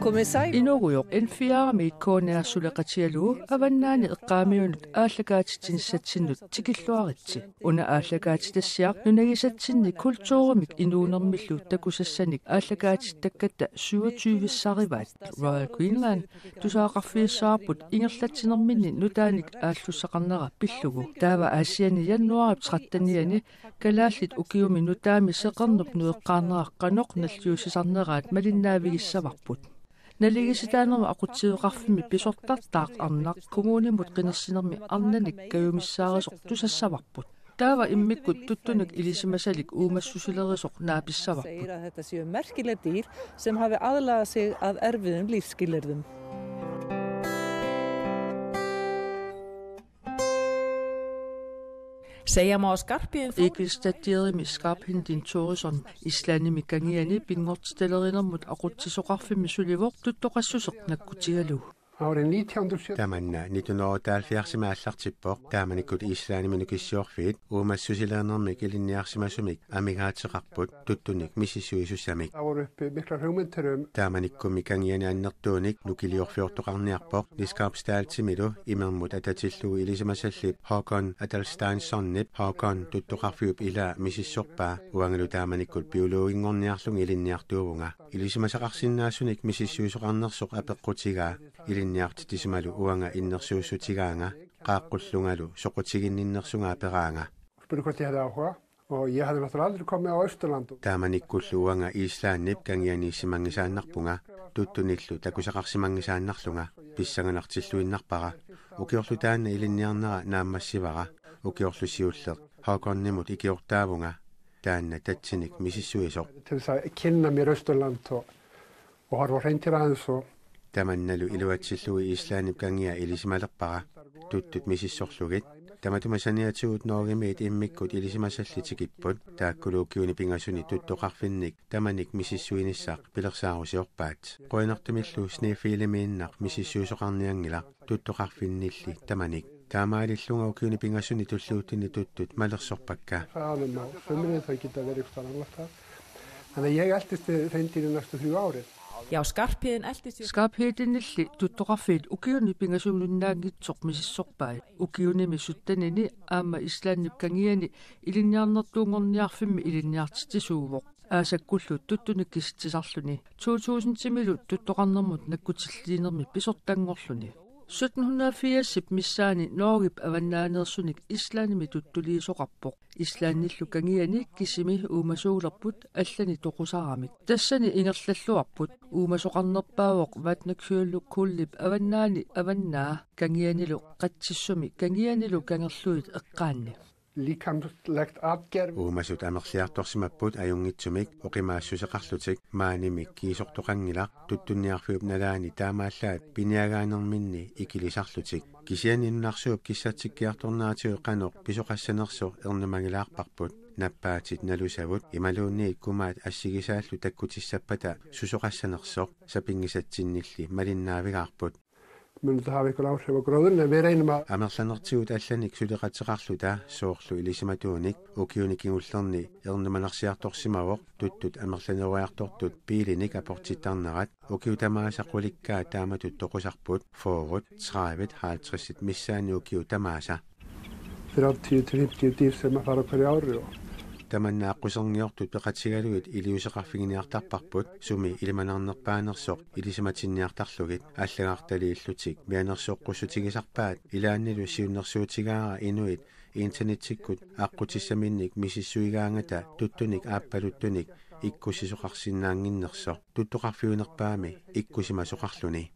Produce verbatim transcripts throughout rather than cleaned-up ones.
Inuugujoq N F R-imi K N R suleqatigalugu Avannaani eqqaamiunut aallakaatitsinissatsinnut tikilluaritsi. Una aallakaatitassiaq nunagisatsinni kulturimik inuunermillu takusassanik aallakaatittakkatta syvogtyvissarivaat. Royal Greenland tusagaqarfigissavarput ingerlatsinerminni nutaanik aallussaqarnera pillugu. Taava Aasianni januaarip trettenianni kalaallit ukiumi nutaami seqernup nueqqaarnera qanoq nalliussisarneraat malinnaavigissavarput. Naligiissitaanermut aqutsiveqarfimmi pisortartaaq arnaq kommunimut qinersinermi arnanik kajumissaarisoq tusassavarput. Taava immikkut tuttunik ilisimasalik uumassusilerisoq naapissavarput. Segir, að þetta séu merkileg dýr sem hafi aðlagað sig að erfiðum lífsskilyrðum. Segja má, Skarphéðin Eikilstaddirimi Skarphéðinn Thórisson Islandimi kangiani pinngortitalerinermut aqutsisoqarfimmi sulivoq tuttoqassuseq nakkutigalugu. Tamanna nitten hundrede og otteoghalvfjerdsimi aallartippoq, taamanikkut Islandimi Nukissiorfiit uumassusilerinermik ilinniarsimasumik amigaateqarput tuttunik misissuisussamik. Taamanikkummi kangiani annertuunik nukiliorfiortoqarniarpoq, Niskapstaaltimilu imermut atatillugu ilisimasallip Håkon Adalsteinsonip Håkon tuttoqarfiup ilaa misissorpaa. Uangalu taamanikkut biologinngorniarlunga ilinniartuuvunga. Ilisimasaqarsinnaasunik misissuisoqarnersoq apeqqutigaa. Ilinniartitsisimalu uanga innersuussutigaanga, qaaqqullungalu soqutiginninnersunga aperaanga. Spurði hvort ég hefði áhuga og ég hefði náttúrulega aldrei komið á Austurland. Taamanikkullu uanga Islandip kangianiissimanngisaannarpunga, tuttunillu takusaqarsimanngisaannarlunga, pissanganartilluinnarpara. Ukiorlu taanna ilinniarnera naammassivara, ukiorlu siulleq Håkonimut ikiortaavunga, taanna tatsinik misissuisoq. Til þess að kynna mér Austurland og, og horfa á hreindýr aðeins og Tamannalu iluatsillugu Islandip kangia ilisimalerpara, tuttut misissorlugit. Tamatuma saniatigut Norgemiit immikkut ilisimasallit tikipput, taakkulu ukiuni pingasuni tuttoqarfinnik tamanik misissuinissaq pilersaarusiorpaat. Qujanartumillu Snæfellimiinnaq misissuisoqarnianngilaq tuttoqarfinnilli tamanik. Taamaalillunga ukiuni pingasuni tulliuttuni tuttut malersorpakka. Faðum á sumrin, þau geta verið einhvers staðar annars staðar. Þannig að ég eltist við hreindýrin næstu þrjú árin. Já, Skarphéðinn eltist við Skarphéðinnilli tuttoqarfiit ukiuni pingasununnaanngitsoq misissorpai. Ukiunimi syttenini aamma Islandip kangiani ilinniarnertuunngorniarfimmi ilinniartitsisuuvoq. Aasakkullu tuttunik kisitsisarluni. To tusindimilu tuttoqarnermut nakkutilliinermi pisortanngorluni. Sytten hundrede og firsip missaani Norgep avannaaneersunik Islandimi tuttuliisoqarpoq. Islandillu kangiani kisimi uumasuulerput allani toqusaramik. Tassani ingerlalluarput uumasoqarnerpaavoq Vatnajökullip avannaani avannaa kangianilu qatsissumi kangianilu kangerlugit eqqaanni. Líkamlegt atgervi. Uumasut amerliartorsimapput ajunngitsumik oqimaassuseqarlutik, maanimik kiisortoqanngilaq, tuttunniarfiup nalaani taamaallaat piniagaanerminni ikilisarlutik. Kisianni nunarsuup kissatsikkiartorneratigut qanoq pisoqassanersoq ernumangilaarparput. Nappaatit nalusavut imaluunniit kumaat assigisaallu takkutissappata susoqassanersoq sapinngisatsinnilli malinnaavigaarput. Mun hafa einhver áhrif á gróðurinn, en við reynum að Amerlanertigut allanik suleqateqarluta, soorlu ilisimatuunik ukiuni kingullerni ernumanarsiartorsimavoq tuttut amerlanerujortut biilinik aportittarnerat. Ukiut tamaasa qulikkaat taamatut toqusarput, fyrret, tredivet, halvtredsit missaanni ukiut tamaasa. Tredive til fimmtíu dýr sem fara á hverju ári og Tamanna aqquserngiortut peqatigalugit iliuuseqarfiginiartarparput, sumi ilimanarnerpaanersoq ilisimatinniartarlugit. Allagartaliillutik mianersoqqussutigisarpaat, ilaannilu siunnersuutigaara inuit internetsikkut aqqutissaminnik misissuigaangata tuttunik aappaluttunik ikkussisoqarsinnaannginnersoq, tuttoqarfiunerpaami ikkussimasoqarluni.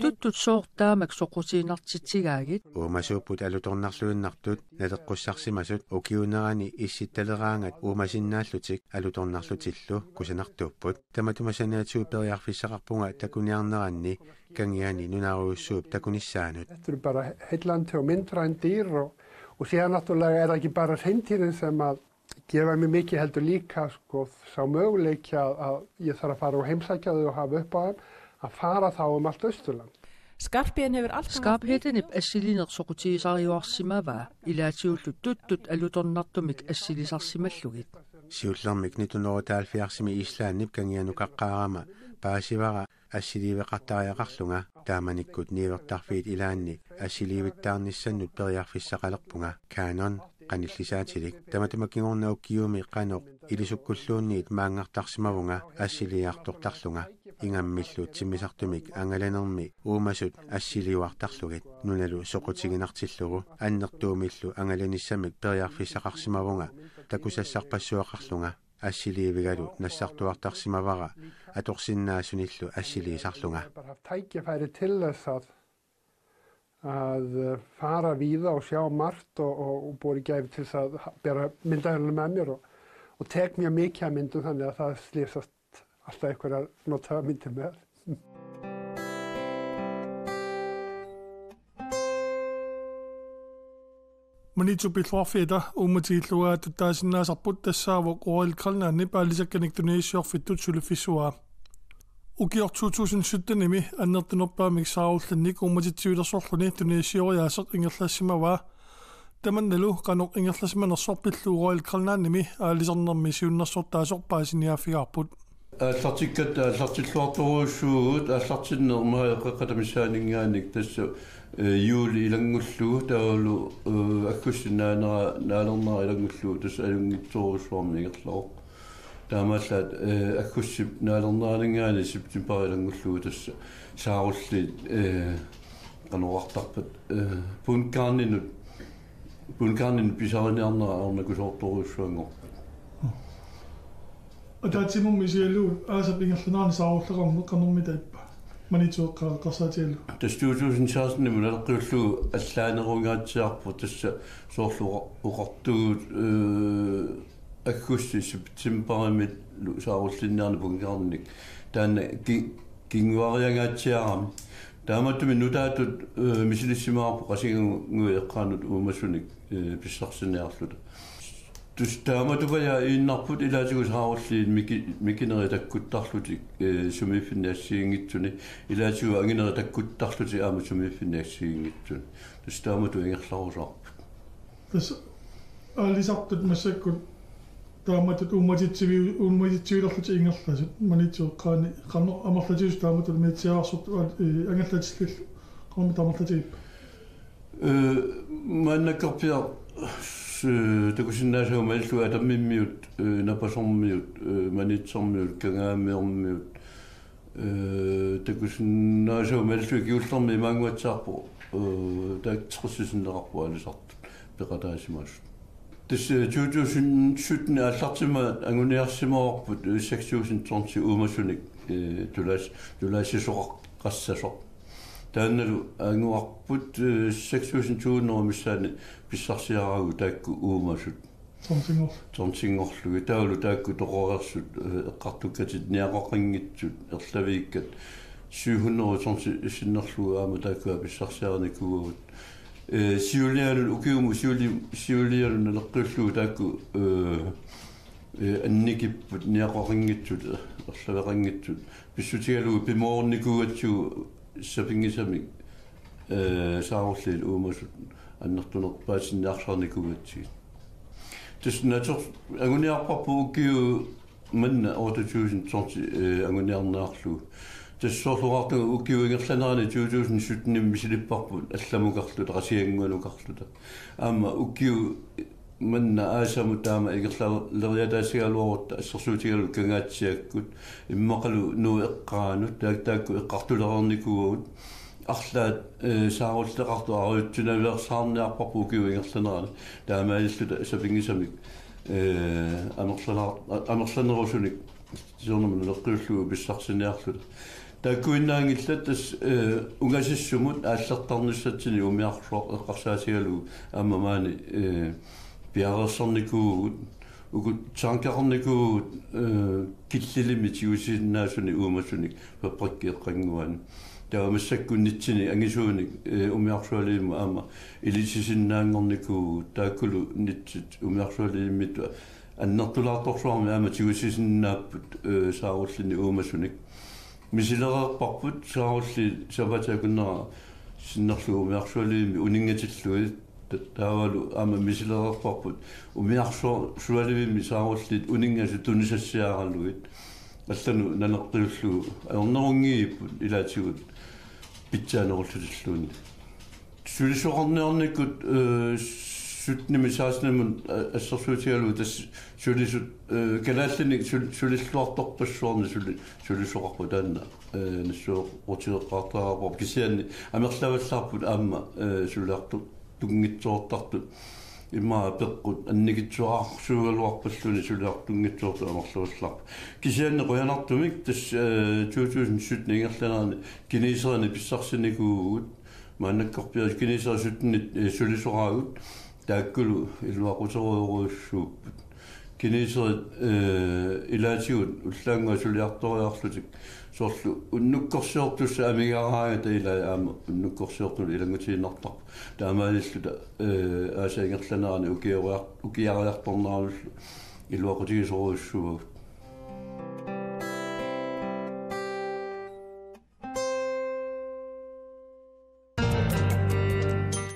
Tuttut sooq taamak soqutiginartitsigaagit? Uumasuupput alutornarluinnartut naleqqussarsimasut, ukiuunerani issittaleraangat uumasinnaallutik alutornarlutillu kusanartuupput. Tamatuma saniatigut periarfissaqarpunga takuniarneranni kangiani nunarujussuup takunissaanut. Bara heillandi og myndræn dýr og, og síðan náttúrulega er ekki bara hreindýrin sem gefa mér mikið, heldur líka, sko, sá möguleiki, að, að, Skarphéðinn hefur alltaf Skarphéðinip assilineq soqutigisariuarsimavaa, ilaatigullu tuttut alutornartumik assilisarsimallugit. Siullermik nitten hundrede og otteoghalvfjerdsimi Islandip kangianukaqqaarama paasivara assiliiveqartariaqarlunga. Taamanikkut niuertarfiit ilaanni assiliivittaarnissannut periarfissaqalerpunga. Kanon qanillisaatilik. Tamatuma kingorna ukiumi qanoq ilisukkulluunniit maanngartarsimavunga assiliiartortarlunga. Ingammillu timmisartumik angalanermi uumasut assiliiuartarlugit. Nunalu soqutiginartillugu annertuumillu angalanissamik periarfissaqarsimavunga takusassarpassuaqarlunga. Assiliivigalu nassartuartarsimavara atorsinnaasunillu assiliisarlunga. Bara haft tækifæri til þess að, að eh, fara víða og sjá margt og, og, og búið gæfi til þess að ha- bera myndavélarnar með mér og, og tek mjög mikið af myndum, þannig að það slysast alltaf einhverjar notaðar myndir með. Maniitsup pilluarfiata uummatigilluaatut taasinnaasarput tassaavoq Royal Greenlandip aalisakkanik tunisassiorfittut suliffissuaa. Ukioq to tusind syttenimi annertunerpaamik saarullinnik uummatitsivilersorluni tunisassioriaaseq ingerlassimavaa. Tamannalu qanoq ingerlasimanersoq pillugu Royal Greenlandimi aalisarnermi siunnersortaasoq paasiniaaffigaarput. Aallartikkatta aallartilluartorujussuuvugut, aallartinneq maajaqaqqata missaaninngaanniit tassa eh, juuli ilanngullugu taavalu eh, aggustip naanera naalernera ilanngullugu tassa ajunngitsorujussuarmik ingerlavoq. Taamaallaat eh, aggustip naalerneraninngaanniit septemberip ilanngullugu tassa saarulliit eh, qanoq oqartarpat eh, Bund Garninut Bund Garninut pisariniarnera ajornakusoortorujussuanngorpat. Ataatsimummi isigalugu aasap ingerlanerani saarulleqarneq qanormita ippa? Maniitsup eqqaa eqqarsaatigalugu. Tassa to tusind seksten-imi naleqqiullugu allaanerungaatsiarpoq tassa soorlu oqa- oqartugut eh, aggustip septemberimilu saarullinniarneq Bund Garninik. Taanna ki- kinguariangaatsiarami. Taamaattumik nutaatut eh, misilissimagaarput Qasigiannguit eqqaanut uumasunik eh, pissarsiniarluta. Tassa taamatupajaaq iinnarput ilaatigut saarulliit miki- mikinerit takkuttarlutik eh, sumiiffinni assigiinngitsuni, ilaatigut anginerit takkuttarlutik aamma sumiiffinni assigiinngitsuni. Tassa taamatut ingerlarusaarput. Tassa aalisartut massakkut taamatut uummatitsivi- uummatitsivilerlutik ingerlasut Maniitsup eqqaani qanoq amerlatigisut taamatut Maniitsiaarsortut aal- eh, angallatillillu qanormita amerlatigippat? Eh, maannakkorpiaq s- takusinnaasagut malillugit Atammimmiut eh, Napasormiut eh, Maniitsormiut Kangaamiormiut eh, takusinnaasagut malillugit kingullermik imaannguatsiarpoq eh, taakku teqqissisinneqarput aalisartut peqataasimasut. Tassa eh, to tusind sytten aallartimmata anguniarsimavarput eh, seks tusind tonsi uumasunik eh, tulaas- tulaasisoqassasoq. Taannalu anguarput eh, seks tusind to hundrede missaani pissarsiaragut taakku uumasut. Tonsinngor- Tonsinngorlugit taavalu taakku toqoreersut eh, eqqartukkatit niaqoqanngitsut erlaviikkat syv hundrede tonsi sinnerlugu aamma taakkua pissarsiarinikuuagut. Eh, siulianut ukiumut siuli- siulianut naleqqiullugu taakku eh, eh, annikipput niaqoqanngitsut eh, erlaveqanngitsut pissutigalugu pimoornikuugatsigu sapinngisamik eh, saarulliit uumasut annertunerpaasinniarsarinikuugatsigit. Tassa nator- anguniarparput ukiut manna otte tusind tonsi eh, anguniarniarlugu. Tassa soorlu oqartunga ukiup ingerlanerani to tusind sytten-imi misilipparput allamukarluta Qasigiannguanukarluta. Aamma ukiut manna aasamut taama ingerlaleriataasigaluarutta assersuutigalugu Kangaatsiakkut immaqalu Nuup eqqaanut taak- taakku eqqartulereernikuuagut. Arlaat eh, saarulleqartut arujutsinaveersaarniarparput ukiup ingerlanerani taamaalilluta sapinngisamik eh, amerlanar- amerlanerusunik siornamut naleqqiullugu pissarsiniarluta. Taakkuinnaanngillat tassa eh, ungasissumut aallertarnissatsinnik umiarsuaq eqqarsaatigalugu aamma maani eh, piareersarnikuuvugut uku tankeqarnikuuvugut eh, killilimmik tigusisinnaasunik uumasunik fabrikki eqqannguani. Taava massakkut nitsinik angisuunik eh, umiarsualivimmut aamma ilisisinnaanngornikuuvugut taakkulu nitsit umiarsualivimmit annertulaartorsuarmik aamma tigusisinnaapput eh, saarullinnik uumasunik. Misilereerparput saarulliit sapaatip akunnera sinnerlugu umiarsualivimmik uninngatillugit ta- taavalu aamma misilereerparput umiarsualivimmik saarulliit uninngasut tunisassiaralugit. Allanut nanertuullugu ajornerunngillat ilaatigut pitsaanerullutilluunniit. Sulisoqarniarnikkut, øh, syttenimi sekstenimut, øh, assersuutigalugu tassa sulisut, øh, kalaallinik sul-, sulilluartorpassuarnik suli-, sulisoqarpoq taanna, øh, nassuerutigeqqaartariaqarpoq kisianni amerlavallaarput aamma, øh, suliartu-, tunngitsoortartut. Immaqa peqqut annikitsuararsuugaluarpalluunniit suliartunngitsoortut amerlavallaarput. Kisianni qujanartumik tassa, øh, to tusind sytten ingerlanerani kineserinit pissarsinikuuvugut. Maannakkorpiaq kineserit syttenit, øh, sulisoraagut. Taakkulu iluaquterujorujussuupput. Kineserit, øh, ilaatigut ullaannguaq suliartoriarlutik. Soorlu unnukkorsiortussat amigaaraangata ilai aamma unnukkorsiortunut ilanngutiinnartarput. Taamaalilluta, øh, aasiit ingerlaneranni ukioriar-, ukiariartorneranullu iluaqutigisorujussuuagut.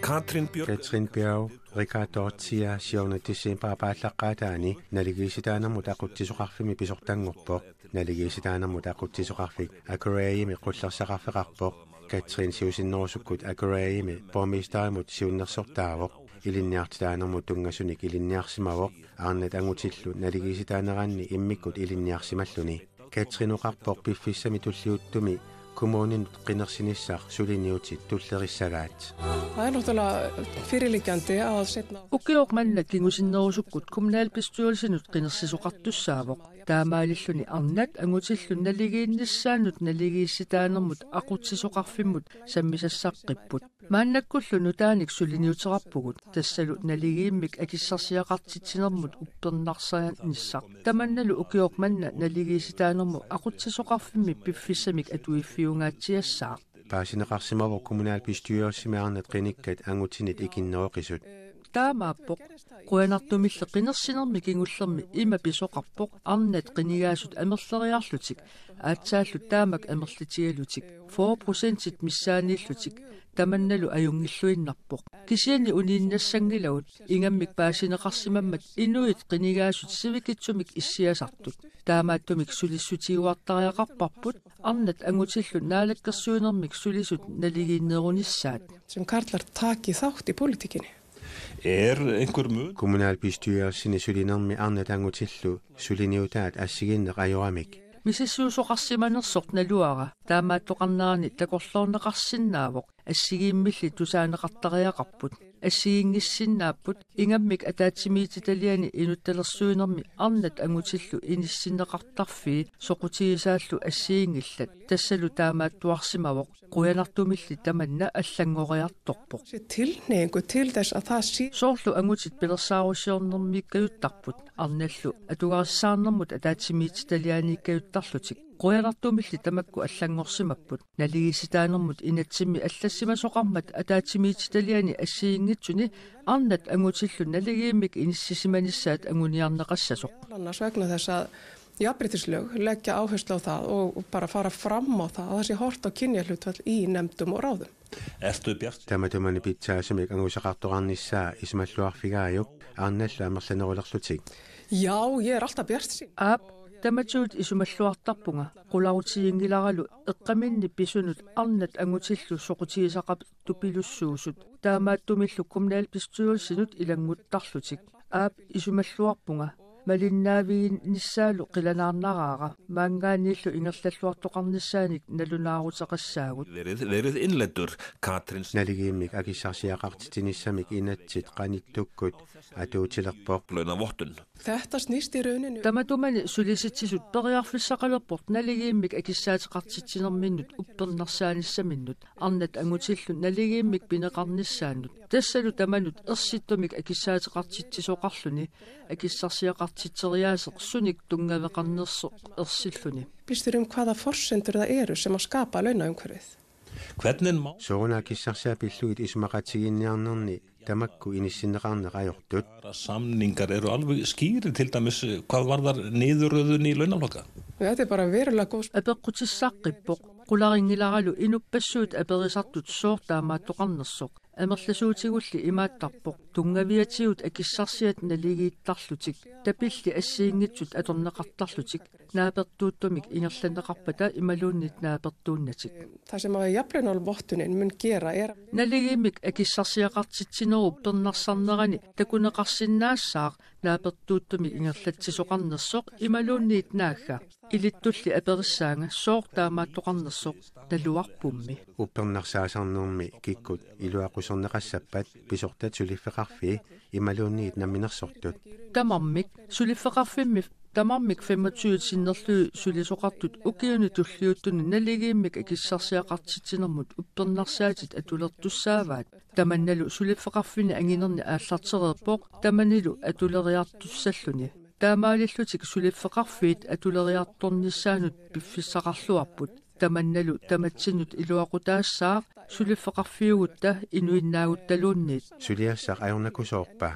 Katrin Bjørk. Katrin Bjørk, Rikard Dorthea, siorna decembarip aallaqqaataani naligiissitaanermut aqutsisoqarfimmi pisortanngorpoq. Naligiissitaanermut aqutsisoqarfik Akureyri qullersaqarfeqarpoq. Katrin siusinnerusukkut Akureyri borgmesterimut siunnersortaavoq. Ilinniartitaanermut tunngasunik ilinniarsimavoq. Arnat angutillu naligiissitaaneranni immikkut ilinniarsimalluni. Katrin oqarpoq piffissami tulliuttumi kommuninut qinersinissaq suliniutit tullerissagaat. Aina tulla fyrirliggjandi á setna. Ukioq manna kingusinnerusukkut kommunalbestyrelsinut qinersisoqartussaavoq. Taamaalilluni arnat angutillu naligiinnissaannut naligiissitaanermut aqutsisoqarfimmut sammisassaaqqipput. Maannakkullu nutaanik suliniuterarpugut, tassalu naligiimmik akissarsiaqartitsinermut uppernarsaanissaq. Tamannalu ukioq manna naligiissitaanermut aqutsisoqarfimmi piffissamik atuiffiungaatsiassaaq. Paasineqarsimavoq kommunalbestyrelsimi arnat qinikkat angutinit ikinneroqisut. Taamaappoq. Qujanartumilli qinersinermi kingullermi ima pisoqarpoq arnat qinigaasut amerleriarlutik, aatsaallu taamak amerlitigalutik, fyrre procentit missaaniillutik, tamannalu ajunngilluinnarpoq. Kisianni uniinnassanngilagut ingammik paasineqarsimammat inuit qinigaasut sivikitsumik issiasartut. Taamaattumik sulissutigiuartariaqarparput arnat angutillu naalakkersuinermik sulisut naligiinnerunissaat. Sem karlar taki þátt í pólitíkinni. Er einhver mun? Kommunalbestyrelsini sulinermi arnat angutillu suliniutaat assigiinneq ajoramik. Misissuisoqarsimanersoq naluara, taamaattoqarnerani takorloorneqarsinnaavoq, assigiimmilli tusaaneqartariaqarput. Assigiinngissinnaapput ingammik ataatsimiititaliani inuttalersuinermi arnat angutillu inissinneqartarfii soqutigisaallu assigiinngillat, tassalu taamaattuarsimavoq. Qujanartumilli tamanna allanngoriartorpoq. Tilhneigingu til þess, at tað sé. Soorlu angutit pilersaarusiornermiikkajuttarput, arnallu atugarissaarnermut ataatsimiititalianiikkajuttarlutik. Qujanartumilli tamakku allanngorsimapput. Naligiissitaanermut inatsimmi allassimasoqarmat ataatsimiititaliani assigiinngitsuni arnat angutillu naligiimmik inissisimanissaat anguniarneqassasoq. Annars vegna þess, jafnréttislög leggja áherslu á það og bara fara fram á það, að sé horft á kynjahlutfall í nefndum og ráðum. Ertu bjart? Tamatumani pitsaasumik angusaqartoqarnissaa isumalluarfigaajuk, arnallu amerlanerulerlutik. Já, er alltaf bjartsýn. Aap, tamatigut isumalluartarpunga, qularutiginngilaralu eqqaminni pisunut arnat angutillu soqutigisaqartupilussuusut, taamaattumillu kommunalbestyrelsinut ilannguttarlutik. Aap, isumalluarpunga, malinnaaviginnissaalu qilanaarnaraara, maanngaanniillu ingerlalluartoqarnissaanik nalunaaruteqassaagut. Verið, verið innleiddur, Katrin. Naligiimmik akissarsiaqartitsinissamik inatsit qanittukkut atuutilerpoq. Launavottun. Tamatumani sulisitsisut periarfissaqalerput naligiimmik akissaateqartitsinerminnut uppernarsaanissaminut, arnat angutillu naligiimmik pineqarnissaannut. Tassalu tamanut ersittumik akissaateqartitsisoqarluni, akissarsiaqartitseriaaseq sunik tunngaveqarnersoq ersilluni. Upplýstur um hvaða forsendur það eru sem skapa launaumhverfið. Sooruna akissarsiat pillugit isumaqatigiinniarnerni tamakku inissinneqarneq ajortut. Samningar eru alveg skýrir, til dæmis, eh, hvað varðar niðurröðun í launaflokka. Apeqqutissaqqippoq, qularinngilaaralu inuppassuit aperisartut sooq taamaattoqarnersoq. Amerlasuutigulli imaattarpoq: tunngaviatigut akissarsiat naligiittarlutik, tapilli assigiinngitsut atorneqartarlutik, naapertuuttumik ingerlanneqarpata imaluunniit naapertuunnatik. Tassa mä japlin ol bohtunen mun kiera er. Naligiimmik akissarsiaqartitsinerup uppernarsarnerani takuneqarsinnaassaaq naapertuuttumik ingerlatsisoqarnersoq imaluunniit naagga. Ilittulli aperissaanga sooq taamaattoqarnersoq, naluarpummi. Uppernarsaasarnermi kikkut iluaquserneqassappat pisortat suliffeqarfii imaluunniit namminersortut? Tamarmik suliffeqarfimmi, tamarmik femogtyve sinnerlugit sulisoqartut ukiuni tulliuttuni naligiimmik akissarsiaqartitsinermut uppernarsaatit atulertussaavaat. Tamannalu suliffeqarfinni anginerni aallartereerpoq, tamanilu atuleriartussalluni. Taamaalillutik suliffeqarfiit atuleriartornissaannut piffissaqarluarput. Tamannalu tamatsinnut iluaqutaassaaq suliffeqarfiugutta inuinnaaguttaluunniit. Suliassaq ajornakusoorpa?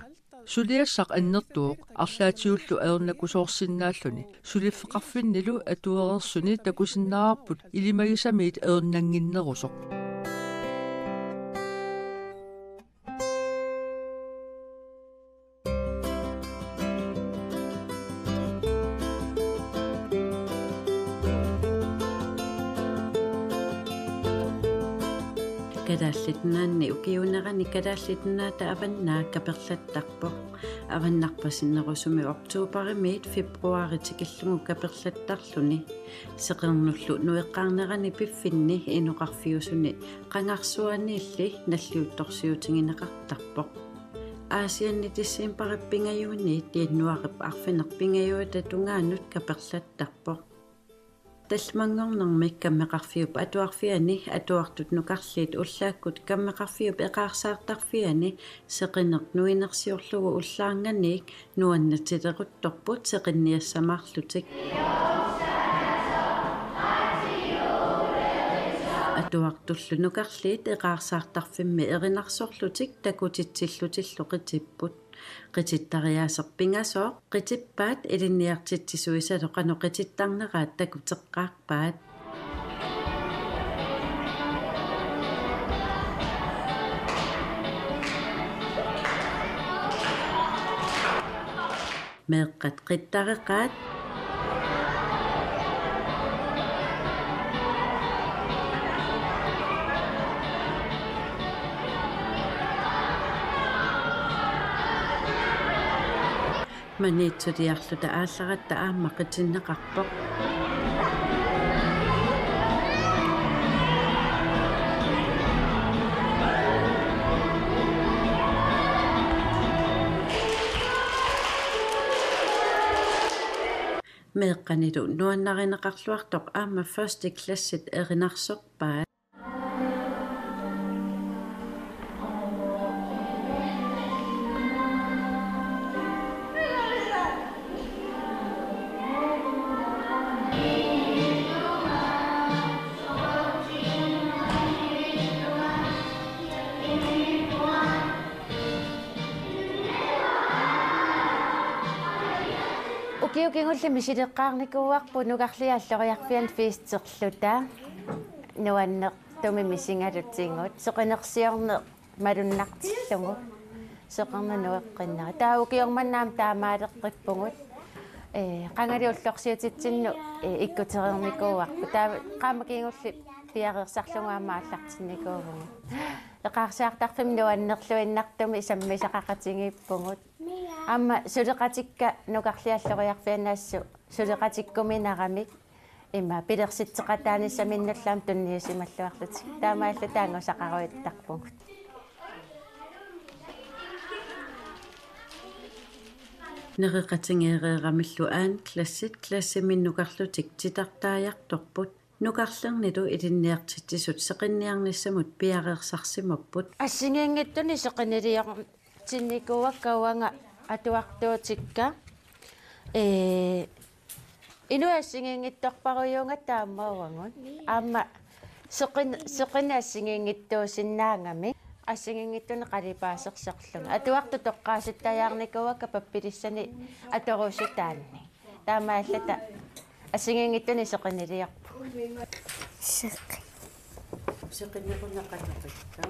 Suliassaq annertuvoq, arlaatigullu ajornakusoorsinnaalluni. Suliffeqarfinnilu atuareersuni takusinnaavarput ilimagisamiit ajornannginnerusoq. Kalaallit Nunaanni ukiuunerani Kalaallit Nunaata avannaa kaperlattarpoq. Avannarpasinnerusumi oktoberimiit februaari tikillugu kaperlattarluni. Seqernullu nueqqarnerani piffinni inoqarfiusuni qangarsuaniilli nalliuttorsiutigineqartarpoq. Aasianni decembarip pingajuanniit januaarip arfineq-pingajuata tungaanut kaperlattarpoq. Tallimanngornermi kammeqarfiup atuarfiani atuartut nukarliit ullaakkut kammeqarfiup eqaarsaartarfiani seqineq nuinersiorlugu ullaarnganiit nuannatsileruttorput seqinniassamaarlutik. Atuartullu nukarliit eqaarsaartarfimmi erinarsorlutik takutitsillutillu qitipput. Qitittariaaseq pingasooq qitippaat ilinniartitsisuisalu qanoq qitittarneraat takuteqqaarpaat. Meeqqat qittareqaat. Maniitsuliarluta aallaratta aamma qitinneqarpoq. Meeqqanilu nuannarineqarluartoq aamma første klassit erinarsorpaat. Ukioq kingulleq misileqqaarnikuuarput nukarliaq alloriarfiani festerluta. Nuannertumik misigalutigut. Seqinersiorneq malunnartillugu. Seqernup nueqqinnera. Taava ukioq manna aamma taamaaleqqippugut. Ee, qangali ullorsiutitsinnut, ee, ikkutereernikuuarput. Taava qaammat kingulleq piareersarlugu aamma aallartinnikuuvugut. Eqaarsaartarfimmik nuannerluinnartumik sammisaqaqatigiippugut. Aamma suleqatikka nukarliaq alloriarfiani assut suleqatikkuminaramik ima pilersitseqataanissaminnullu aamma tunniusimalluarlutik. Taamaalilluta angusaqaruittarpugut. Nereqatigeereeramillu anden klassit klassimi nukarlutik titartaajartorput. Nukarlernilu ilinniartitsisut seqinniarnissamut piareersarsimapput. Assigiinngitsunik seqiniliortinnikuuakka uanga atuartuutikka. Ee, inuit assigiinngitsorparujuugatta aamma uagut. Aamma seqin-, seqineq assigiinngitsuusinnaagami. Assigiinngitsunik qalipaasersorlugit. Atuartut toqqaasittajaarnikuuakka pappilissani atorusutaannik. Taamaalilluta assigiinngitsunik seqiniliorpugut. Seqi. Seqinequnaqatukka.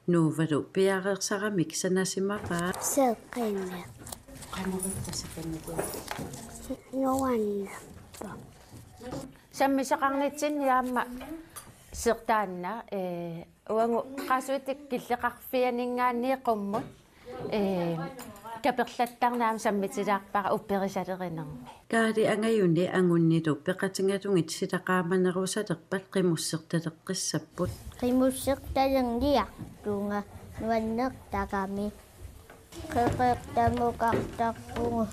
Nuuvalu piareersaramik sanasimavaa. Seqineq. Qanoq ittasikanniku? Nuannerpoq. Sammisaqarnitsinni aamma seq taanna, ee, uagut Qaasuitsup Killeqarfianinngaanniit qummut, ee, kaperlattarneq aamma sammitilaarpara upperisalerinermi. Kaali angajuni angunnilu peqatigalugit sila qaamanerusalerpat qimussertaleqqissapput. Qimussertalerniartunga nuannertarami. Qeqertamukartarpugut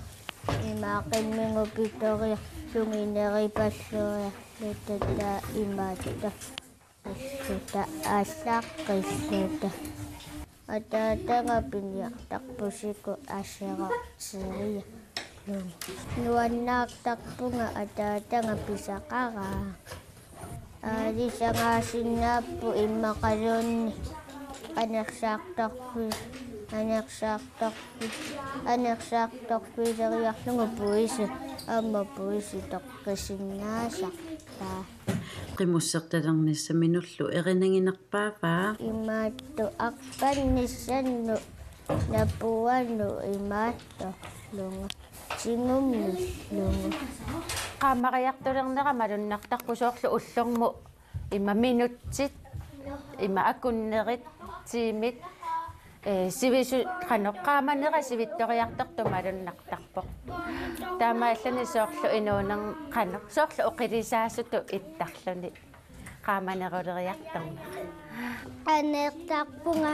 ima qimmigut pitoriarlugit neripalloriarluta imaattoq. Qilluta, allaqqilluta. Ataataga piniartarpoq siku aserorteriarlugu. Nuannaartarpunga ataataga pisaqaraa. Aalisagaasinnaapput immaqaluunniit anersaartorfi-, anersaartorfi-, anersaartorfileriarlugu puisi, aamma puisi toqqisinnaasarpaa. Qimussertalernissaminullu erinaginerpaavaa. Imaattoq arpannissannut napuanut imaattorlugu. Tigummiillugu. Qaamariartulernera malunnartarpoq soorlu ullormut ima minutsit, ima akunnerit, tiimit, ee, sivisu-, qanoq qaamanera sivitsoriartortoq malunnartarpoq. Taamaalluni soorlu inuunermi qanoq, soorlu oqilisaasutut ittarluni qaamaneruleriartornera. Aneertarpunga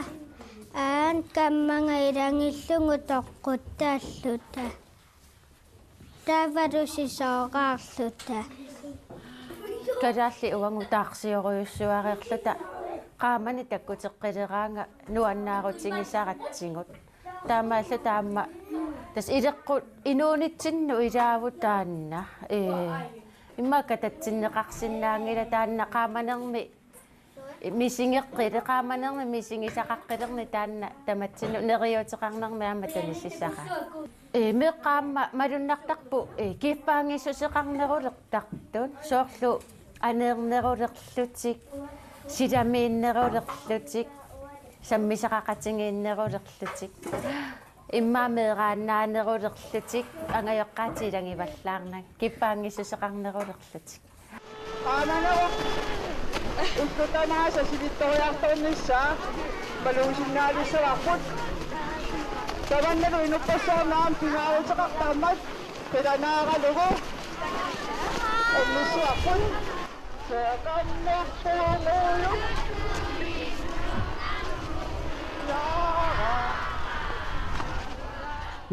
aana kammanga ilagillugu toqquttalluta. Taavalu sisooraarluta. Kalaallit uagut taarsiorujussuareerluta qaamani takkuteqqileraangat nuannaarutigisaratsigu. Taamaallu taama tassa ileqqut inuunitsinnut ilaavoq taanna. Ee, immaqa katatsinneqarsinnaanngilaq taanna qaamanermi misigeqqili-, qaamanermi misigisaqaqqilerni taanna tamatsinnut neriuuteqarnermi aamma tanisisara. Ee, meeqqat aamma malunnartarput, ee, kiffaanngissuseqarnerulertartut, soorlu aneernerulerlutik, silamiinnerulerlutik, sammisaqaqatigiinnerulerlutik. Immaqa meeraannaanerulerlutik, angajoqqaat ilagivallaarnagit, kiffaanngissuseqarnerulerlutik. Qaamanerup ullut tamaasa sivitsoriartornissaa malugisinnaalissavarput. Tamannalu inuppassuarnut aamma pingaaruteqartarmat qilanaaralugu annissuarput. Seqannertuunuuluk.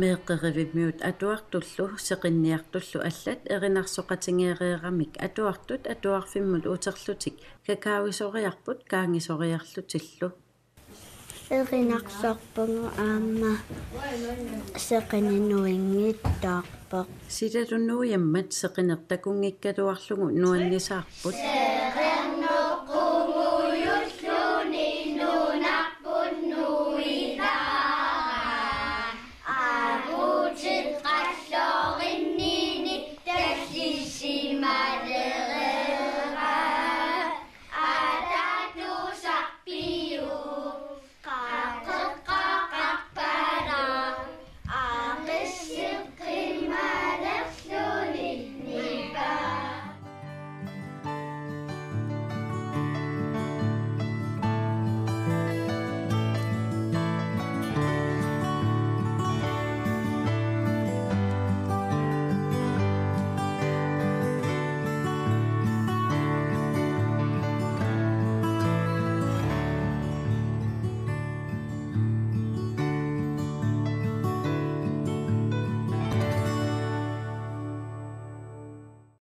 Meeqqerivimmiut atuartullu seqinniartullu allat erinarsoqatigeereeramik atuartut atuarfimmut uterlutik kakaoisoriarput kaanngisoriarlutillu. Erinarsorpugut aamma seqineruinngitsoorpoq. Silalu nuiammat seqineq takunngikkaluarlugu nuannisaarput.